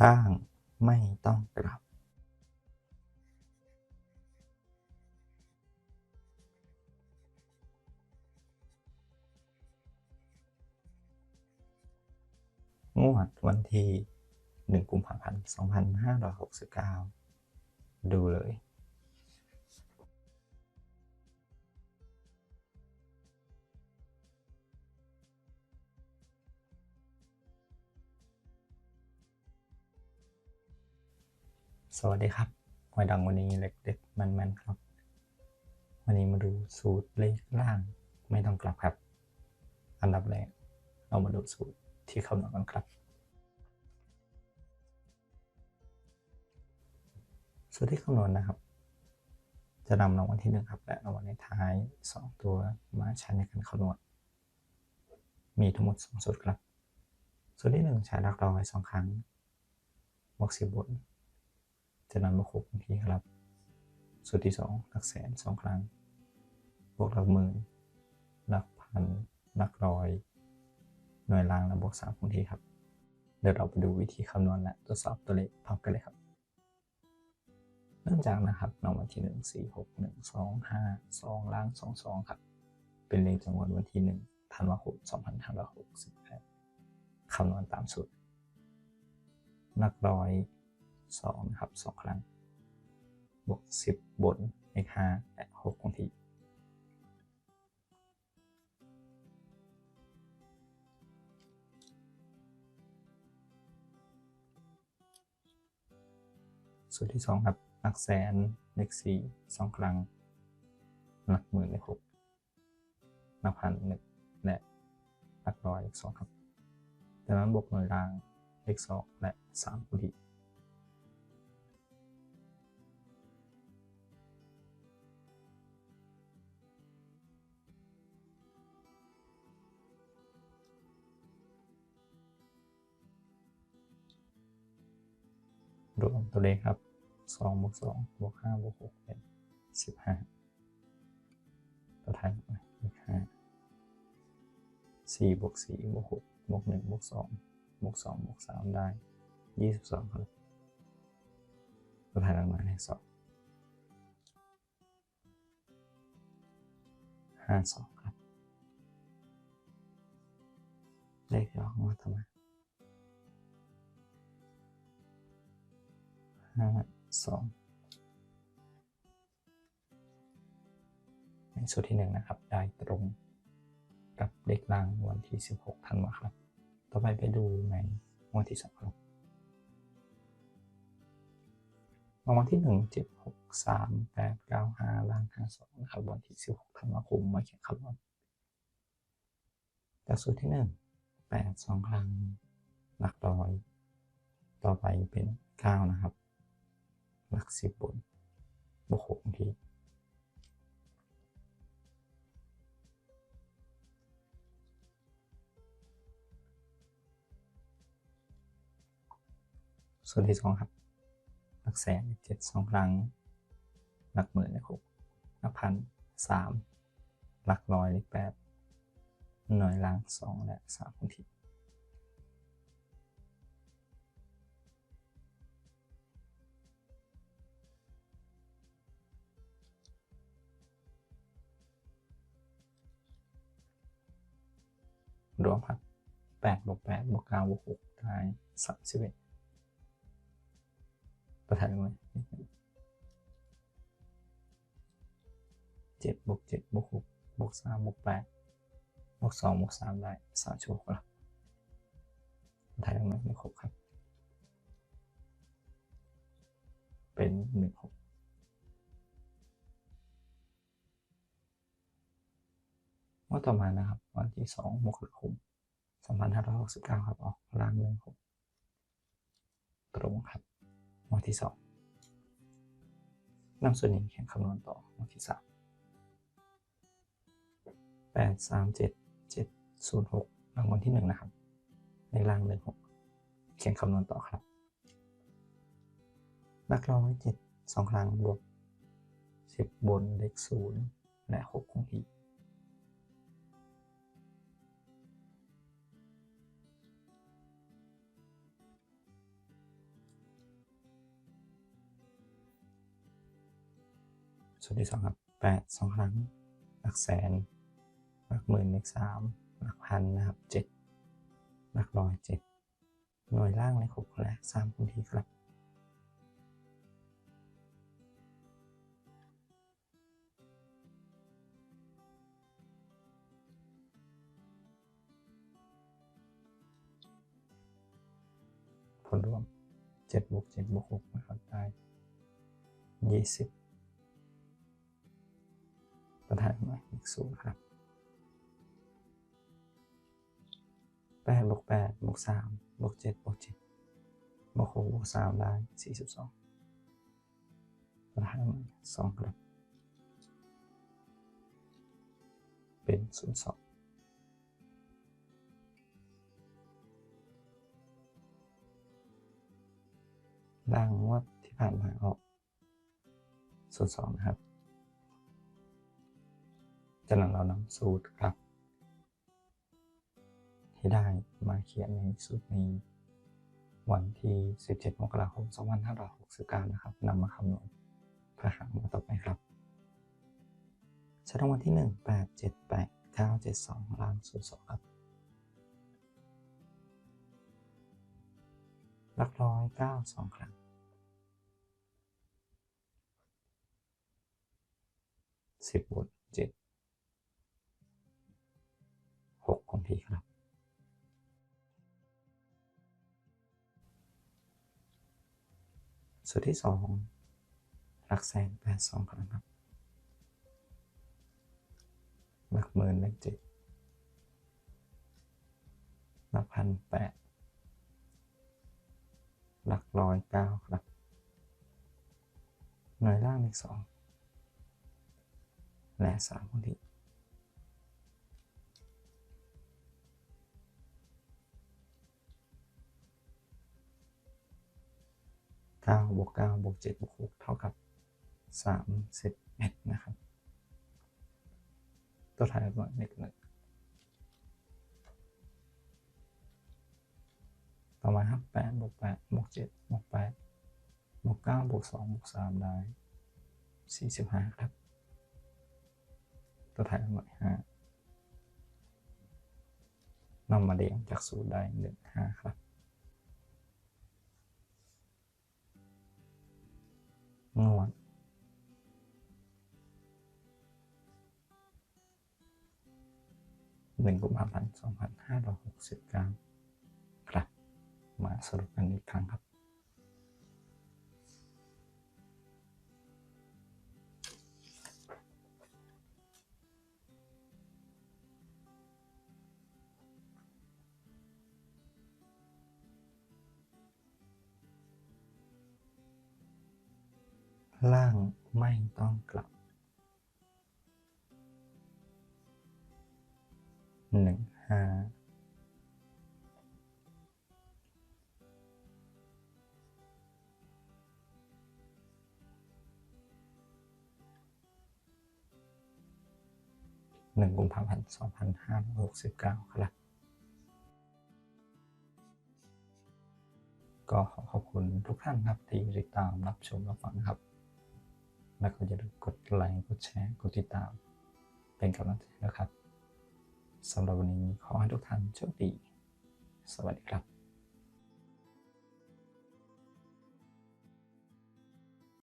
ຕ່າງ ໄມ່ຕ້ອງກັບ. ງວດວັນທີໜຶ່ງ ກຸມພາພັນ ສອງພັນຫ້າຮ້ອຍຫົກສິບເກົ້າ ດູເລີຍ. ສະຫວັດດີຄັບ ຫວຍດັງວັນນີ້ເລັກໆແມ່ນໆຄັບ. ວັນນີ້ມາດູສູດເລກລ່າງໄມ່ຕ້ອງກັບຄັບ. ອັນດັບແລກ ເຮົາມາດູສູດທີ່ຄຳນວນກັນຄັບ. ສູດທີ່ຄຳນວນນະຄັບ ຈະນຳລາງວັນທີໜຶ່ງຄັບ ແລະ ລາງວັນເລກທ້າຍສອງຕົວມາໃຊ້ໃນການຄຳນວນ. ມີທັງໝົດສອງສູດຄັບ. ສູດທີໜຶ່ງ ໃຊ້ຫຼັກຮ້ອຍສອງຄັ້ງ ບວກສິບບົນ ຈະນຳບວກຫົກຄົງທີ່ຄັບ. ສູດທີສອງ ຫຼັກແສນສອງຄັ້ງ ບວກຫຼັກໝື່ນ ຫຼັກພັນ ຫຼັກຮ້ອຍ ໜ່ວຍລ່າງ ແລະ ບວກສາມຄົງທີ່ຄັບ. ດຽວເຮົາໄປດູວິທີຄຳນວນ ແລະ ທົດສອບຕົວເລກພ້ອມກັນເລີຍຄັບ. ເລີ່ມຈາກນະຄັບ ລາງວັນທີໜຶ່ງ ສີ່ຫົກ ໜຶ່ງສອງ ຫ້າສອງ ລ່າງ ສອງສອງ ຄັບ ເປັນເລກຈຳນວນວັນທີໜຶ່ງ ທັນວາຄົມ ສອງພັນຫ້າຮ້ອຍຫົກສິບແປດ. ຄຳນວນຕາມສູດ ຫຼັກຮ້ອຍສອງນະຄັບ ສອງຄັ້ງ ບວກສິບບົນ ເລກຫ້າ ແລະ ຫົກຄົງທີ່. ສູດທີສອງຄັບ ຫຼັກແສນ ເລກສີ່ ສອງຄັ້ງ ຫຼັກໝື່ນ ເລກຫົກ ຫຼັກພັນ ເລກໜຶ່ງ ແລະ ຫຼັກຮ້ອຍ ເລກສອງຄັບ. ຈາກນັ້ນບວກໜ່ວຍລ່າງ ເລກສອງ ແລະ ສາມຄົງທີ່. ລວມຕົວເລກຄັບ ສອງບວກສອງ ບວກຫ້າ ບວກຫົກ ເປັນສິບຫ້າ. ຕົວຖັດມາເລກຫ້າ ສີ່ບວກສີ່ ບວກຫົກ ບວກໜຶ່ງ ບວກສອງ ບວກສອງ ບວກສາມ ໄດ້ຊາວສອງຄັບ. ຕົວຖັດມາເລກສອງ ຫ້າສອງຄັບ. ເລກທີ່ອອກມາຕໍ່ມາ ຫ້າສອງ. ໃນສູດທີໜຶ່ງນະຄັບ ໄດ້ຕົງກັບເລກລ່າງວັນທີສິບຫົກທັນວາຄັບ. ຕໍ່ໄປໄປດູໃນງວດທີສອງຄັບ. ລາງວັນທີໜຶ່ງ ເຈັດຫົກສາມ ແປດເກົ້າຫ້າ ລ່າງ ຫ້າສອງ ນະຄັບ ວັນທີສິບຫົກທັນວາຄົມ ມາຂຽນຄຳນວນ. ຈາກສູດທີໜຶ່ງ ແປດສອງຄັ້ງ ຫຼັກຮ້ອຍ ຕໍ່ໄປເປັນເກົ້ານະຄັບ ຫຼັກສິບບົນ ບວກຫົກຄົງທີ່. ສ່ວນທີສອງຄັບ ຫຼັກແສນ ເຈັດສອງຄັ້ງ ຫຼັກໝື່ນ ເລກຫົກ ຫຼັກພັນ ສາມ ຫຼັກຮ້ອຍ ເລກແປດ ໜ່ວຍລ່າງ ສອງ ແລະ ສາມຄົງທີ່. ລວມຄັບ ແປດບວກແປດບວກເກົ້າບວກຫົກ ໄດ້ສາມສິບເອັດ. ຕົວຖັດມາ ເຈັດບວກເຈັດບວກຫົກບວກສາມບວກແປດບວກສອງບວກສາມ ໄດ້ສາມສິບຫົກ. ຕົວຖັດມາ ເລກຫົກຄັບ ເປັນໜຶ່ງຫົກ. ງວດຕໍ່ມານະຄັບ ວັນທີສອງ ມົກກະລາຄົມ ສອງພັນຫ້າຮ້ອຍຫົກສິບເກົ້າ ຄັບ ອອກລ່າງ ໜຶ່ງຫົກ ຕົງຄັບ. ງວດທີສອງ ນຳສ່ວນນີ້ຂຽນຄຳນວນຕໍ່. ງວດທີສາມ ແປດສາມເຈັດ ເຈັດສູນຫົກ ລາງວັນທີໜຶ່ງນະຄັບ ໃນລ່າງ ໜຶ່ງຫົກ ຂຽນຄຳນວນຕໍ່ຄັບ. ຫຼັກຮ້ອຍ ເຈັດສອງຄັ້ງ ບວກສິບບົນ ເລກສູນ ແລະ ຫົກຄົງທີ່. ເ ຕົວທີສອງຄັບ ແປດ ສອງຄັ້ງ ຫຼັກແສນ ຫຼັກໝື່ນ ເລກສາມ ຫຼັກພັນນະຄັບ ເຈັດ ຫຼັກຮ້ອຍ ເຈັດ ໜ່ວຍລ່າງ ເລກຫົກ ແລະ ສາມຄົງທີ່ຄັບ. ຜົນລວມ ເຈັດ ບວກ ເຈັດ ບວກ ຫົກ ນະຄັບ ໄດ້ ຊາວ ຕົວທ້າຍ ໝາຍເລກ ສູນ ຄັບ. ແປດ ບວກ ແປດ ບວກ ສາມ ບວກ ເຈັດ ບວກ ເຈັດ ບວກ ຫົກ ບວກ ສາມ ໄດ້ ສີ່ສິບສອງ ຕົວທ້າຍ ໝາຍເລກ ສອງ ຄັບ ເປັນ ສູນ ສອງ. ລ່າງ ງວດທີ່ຜ່ານມາອອກ ສູນ ສອງ ນະຄັບ. ຈາກນັ້ນເຮົານຳສູດຫຼັກທີ່ໄດ້ມາຂຽນໃນສູດໃນວັນທີສິບເຈັດ ມົກກະລາຄົມ ສອງພັນຫ້າຮ້ອຍຫົກສິບເກົ້າ ນະຄັບ ນຳມາຄຳນວນເພື່ອຫາງວດຕໍ່ໄປຄັບ. ໃຊ້ລາງວັນທີໜຶ່ງ ແປດ ເຈັດ ແປດ ເກົ້າ ເຈັດ ສອງ ລາງ ສູນ ສອງ ຄັບ. ຫຼັກຮ້ອຍ ເກົ້າ ສອງ ຄັ້ງ. ສິບ ບົວກ ເຈັດ ຫົກຄົງທີ່ຄັບ. ສູດທີສອງ ຫຼັກແສນ ແປດ ສອງ ຄັ້ງຄັບ. ຫຼັກໝື່ນ ເລກ ເຈັດ ຫຼັກພັນ ແປດ ຫຼັກຮ້ອຍ ເກົ້າ ຄັບ. ໜ່ວຍລ່າງ ເລກສອງ ແລະ ສາມຄົງທີ່. ເກົ້າ ບວກ ເກົ້າ ບວກ ເຈັດ ບວກ ຫົກ ເທົ່າກັບ ສາມສິບເອັດ ນະຄັບ. ຕົວທ້າຍ ໝາຍເລກ ໜຶ່ງ. ຕໍ່ມາຄັບ ແປດ ບວກ ແປດ ບວກ ເຈັດ ບວກ ແປດ ບວກ ເກົ້າ ບວກ ສອງ ບວກ ສາມ ໄດ້ ສີ່ສິບຫ້າ ຄັບ. ຕົວທ້າຍ ໝາຍເລກ ຫ້າ ນຳມາລຽງຈັກສູດໄດ້ ໜຶ່ງ ຫ້າ ຄັບ. ງວດ ໜຶ່ງ ກຸມພາພັນ ສອງພັນຫ້າຮ້ອຍຫົກສິບເກົ້າ ຄັບ. ມາສະຫຼຸບກັນອີກຄັ້ງຄັບ. ລ່າງ ໄມ່ຕ້ອງກັບ ໜຶ່ງ ຫ້າ ໜຶ່ງ ກຸມພາພັນ ສອງພັນຫ້າຮ້ອຍຫົກສິບເກົ້າ ຄັບ. ກໍຂໍຂອບຄຸນທຸກທ່ານຄັບ ທີ່ຕິດຕາມຮັບຊົມຮັບຟັງນະຄັບ ແລະ ກໍຢ່າລືມກົດໄລ ກົດແຊ ກົດຕິດຕາມ ເປັນກຳລັງໃຈນະຄັບ. ສຳລັບວັນນີ້ ຂໍໃຫ້ທຸກທ່ານໂຊກດີ. ສະຫວັດດີຄັບ.